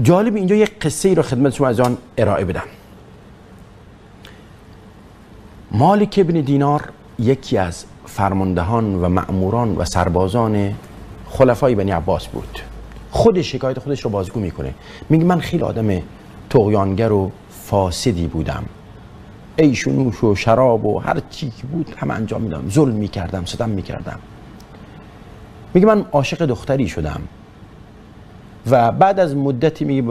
جالب اینجا یک قصه ای رو خدمت شما از آن ارائه بدم. مالک ابن دینار یکی از فرماندهان و مأموران و سربازان خلفای بنی عباس بود. خودش شکایت خودش رو بازگو میکنه، میگه من خیلی آدم طغیانگر و فاسدی بودم، عیش و نوش و شراب و هر چی که بود همه انجام میدادم، ظلم میکردم، ستم میکردم. میگه من عاشق دختری شدم و بعد از مدتی میگه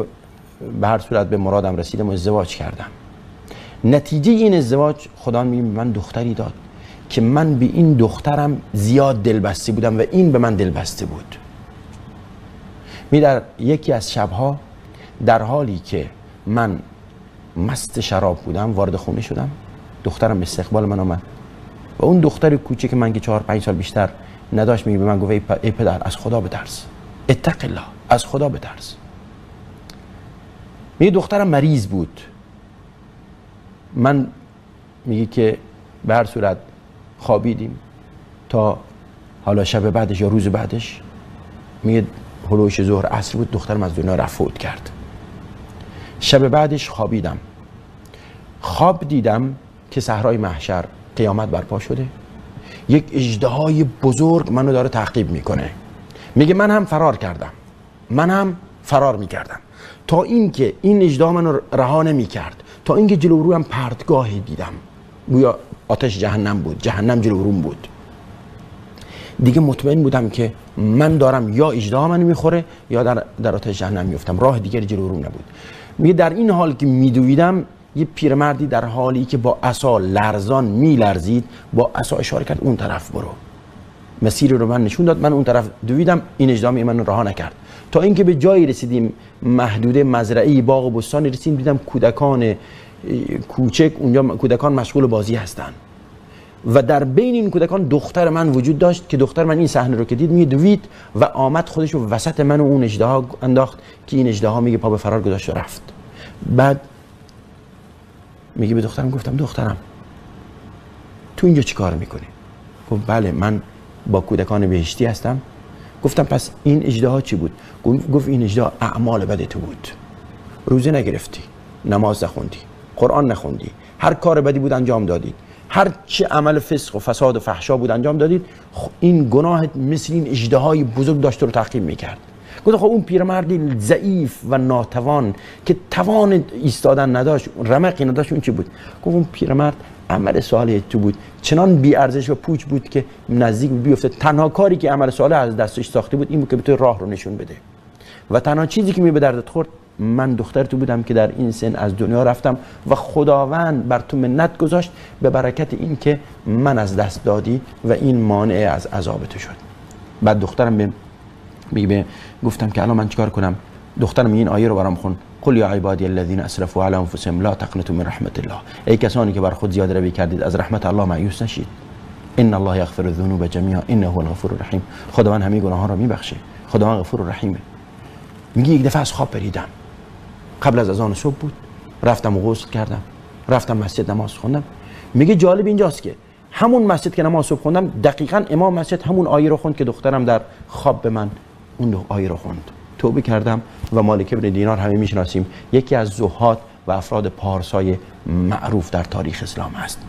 به هر صورت به مرادم رسیدم و ازدواج کردم. نتیجه این ازدواج خدا میگه من دختری داد که من به این دخترم زیاد دلبسته بودم و این به من دلبسته بود. می در یکی از شبها در حالی که من مست شراب بودم وارد خونه شدم، دخترم به استقبال من آمد و اون دختر کوچک من که 4-5 سال بیشتر نداشت میگه به من گفت ای پدر از خدا بترس، اتق الله، از خدا بترس. میگه دخترم مریض بود، من میگه که به هر صورت خوابیدیم تا حالا شب بعدش یا روز بعدش، میگه هلوش ظهر عصر بود، دخترم از دنیا رفت، فوت کرد. شب بعدش خوابیدم، خواب دیدم که صحرای محشر قیامت برپا شده، یک اژدهای بزرگ منو داره تعقیب میکنه. میگه من هم فرار کردم، من هم فرار میکردم تا اینکه این اژدها منو رها نمیکرد، تا اینکه جلو رویم پرتگاهی دیدم، گویا آتش جهنم بود، جهنم جلو روم بود. دیگه مطمئن بودم که من دارم یا اژدها منو میخوره یا در آتش جهنم میفتم، راه دیگری جلو روم نبود. میگه در این حال که میدویدم یه پیرمردی در حالی که با عصا لرزان میلرزید با عصا اشاره کرد اون طرف برو، مسیر رو من نشون داد، من اون طرف دویدم، این اژدها منو رها نکرد تا اینکه به جایی رسیدیم، محدوده مزرعه باغ و بستان رسیدیم، دیدم کودکان کوچک اونجا، کودکان مشغول بازی هستن و در بین این کودکان دختر من وجود داشت که دختر من این صحنه رو که دید میدوید و آمد خودش رو وسط من و اون اژدها انداخت که این اژدها میگه پا به فرار گذاشت و رفت. بعد میگه به دخترم گفتم دخترم تو اینجا چی کار میکنی؟ گفت بله من با کودکان بهشتی هستم. گفتم پس این اژدها چی بود؟ گفت این اژدها اعمال بد تو بود، روزه نگرفتی، نماز نخوندی، قرآن نخوندی، هر کار بدی بود انجام دادید، هر چه عمل فسق و فساد و فحشا بود انجام دادید، این گناهت مثل این اژدهای بزرگ داشت رو تعقیب میکرد. گفت خب اون پیرمردی ضعیف و ناتوان که توان ایستادن نداشت، رمقی نداشت، اون چی بود؟ گفت اون پیرمرد عمل صالح تو بود، چنان بی ارزش و پوچ بود که نزدیک بیفته. تنها کاری که عمل صالح از دستش ساخته بود این بود که به تو راه رو نشون بده و تنها چیزی که می به دردت خورد من دختر تو بودم که در این سن از دنیا رفتم و خداوند بر تو منت گذاشت به برکت این که من از دست دادی و این مانع از عذاب تو شد. بعد دخترم به گفتم که الان من چیکار کنم؟ دخترم این آیه رو برام خون، قل یا عبادی الذین اسرفوا علی انفسهم لا تقنطوا من رحمت الله، ای کسانی که بر خود زیاده روی کردید از رحمت الله مایوس نشید، ان الله یغفر الذنوب جمیعا انه هو الغفور الرحیم، خداوند همه گناهان را میبخشه، خداوند غفور الرحیمه. میگه یک دفعه از خواب پریدم، قبل از اذان صبح بود، رفتم غسل کردم، رفتم مسجد نماز خوندم. میگه جالب اینجاست که همون مسجد که نماز صبح خوندم دقیقاً امام مسجد همون آیه رو خوند که دخترم در خواب به من اون آیه رو خوند. توبه کردم و مالک ابن دینار همه میشناسیم، یکی از زهاد و افراد پارسای معروف در تاریخ اسلام است.